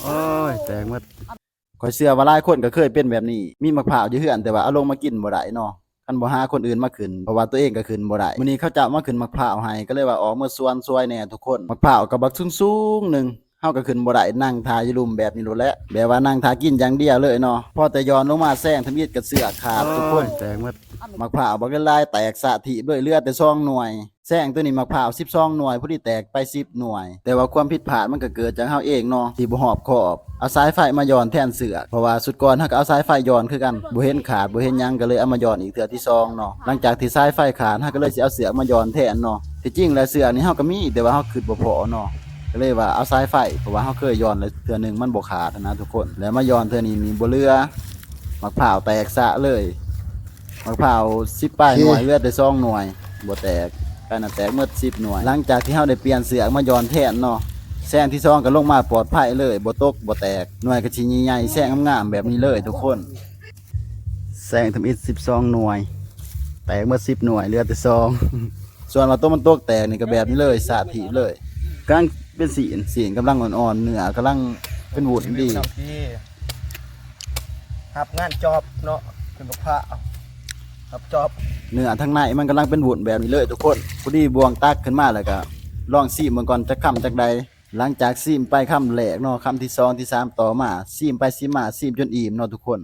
ໂອ້ຍ ແຕກໝົດ. ຂ້ອຍເຊື່ອວ່າຫຼາຍຄົນກໍເຄີຍເປັນແບບນີ້ ມີໝາກພ້າວຢູ່ເຮືອນ ແຕ່ວ່າເອົາລົງມາກິນບໍ່ໄດ້ເນາະ ຄັນບໍ່ຫາຄົນອື່ນມາຂຶ້ນ ເພາະວ່າຕົວເອງກໍຂຶ້ນບໍ່ໄດ້. ມື້ນີ້ເຂົາເຈົ້າມາຂຶ້ນໝາກພ້າວໃຫ້ ກໍເລີຍວ່າອອກມາສວນຊ່ວຍແດ່ທຸກຄົນ. ໝາກພ້າວກໍບັກສູງໆໜຶ່ງ ເຮົາກໍຂຶ້ນບໍ່ໄດ້ ນັ່ງຖ້າຢູ່ລຸ່ມແບບນີ້ໂລດແຫຼະ ແບບວ່ານັ່ງຖ້າກິນຢ່າງດຽວເລີຍເນາະ. ພໍແຕ່ຢ່ອນລົງມາແຊງທຳອິດກໍເຊືອກຂາດທຸກຄົນ ໂອ້ຍ ແຕກໝົດ. ໝາກພ້າວບັກຫຼາຍໆແຕກສະຖີບເລີຍ ເຫຼືອແຕ່ສອງໜ່ວຍ. ແຊງໂຕນີ້ໝາກພ້າວສິບສອງໜ່ວຍ ພໍດີແຕກໄປສິບໜ່ວຍ ແຕ່ວ່າຄວາມຜິດພາດມັນກໍເກີດຈາກເຮົາເອງເນາະ ທີ່ບໍ່ຮອບຄອບ ເອົາສາຍໄຟມາຢ່ອນແທນເຊືອກ ເພາະວ່າຊຸດກ່ອນເຮົາກໍເອົາສາຍໄຟຢ່ອນຄືກັນ ບໍ່ເຫັນຂາດບໍ່ເຫັນຫຍັງ ກໍເລີຍເອົາມາຢ່ອນອີກເທື່ອທີສອງເນາະ. ຫຼັງຈາກທີ່ສາຍໄຟຂາດ ເຮົາກໍເລີຍຊິເອົາເຊືອກມາຢ່ອນແທນເນາະ. ທີ່ຈິງແລ້ວເຊືອກນີ້ເຮົາກໍມີ ແຕ່ວ່າເຮົາຄິດບໍ່ພໍເນາະ ກໍເລີຍວ່າເອົາສາຍໄຟ ເພາະວ່າເຮົາເຄີຍຢ່ອນແລ້ວເທື່ອໜຶ່ງ ມັນບໍ່ຂາດນະທຸກຄົນ ແລ້ວມາຢ່ອນເທື່ອນີ້ນີ້ບໍ່ເຫຼືອ ໝາກພ້າວແຕກສະເລີຍ. ໝາກພ້າວສິບປາຍໜ່ວຍ ເຫຼືອແຕ່ສອງໜ່ວຍ ບໍ່ແຕກ ກາຍນະແຕກໝົດສິບໜ່ວຍ. ຫຼັງຈາກທີ່ເຮົາໄດ້ປ່ຽນເຊືອກມາຢ່ອນແທນເນາະ ແຊງທີສອງກໍລົງມາປອດໄພເລີຍ ບໍ່ຕົກບໍ່ແຕກ ໜ່ວຍກໍຊິໃຫຍ່ໆແຊງງາມໆແບບນີ້ເລີຍທຸກຄົນ. ແຊງທຳອິດສິບສອງໜ່ວຍ ແຕກໝົດສິບໜ່ວຍ ເຫຼືອແຕ່ສອງ ສ່ວນວ່າໂຕມັນຕົກແຕກນີ້ກໍແບບນີ້ເລີຍ ສະຖີບເລີຍ. ກຳລັງເປັນຊີ້ນ ຊີ້ນກຳລັງອ່ອນໆ ເນື້ອກຳລັງເປັນວຸ້ນດີ. ຮັບງານຈອບເນາະ ເປັນບັກພ້າວ ຮັບຈອບ ເນື້ອທາງໃນມັນກຳລັງເປັນວຸ້ນແບບນີ້ເລີຍທຸກຄົນ. ພໍດີບ່ວງຕັກຂຶ້ນມາ ແລ້ວກໍລອງຊີມເບິ່ງກ່ອນ ຈັກຄຳຈັກໃດ. ຫຼັງຈາກຊີມໄປຄຳແລກເນາະ ຄຳທີສອງ ທີສາມ ຕໍ່ມາ ຊີມໄປຊີມມາ ຊີມຈົນອີ່ມເນາະທຸກຄົນ.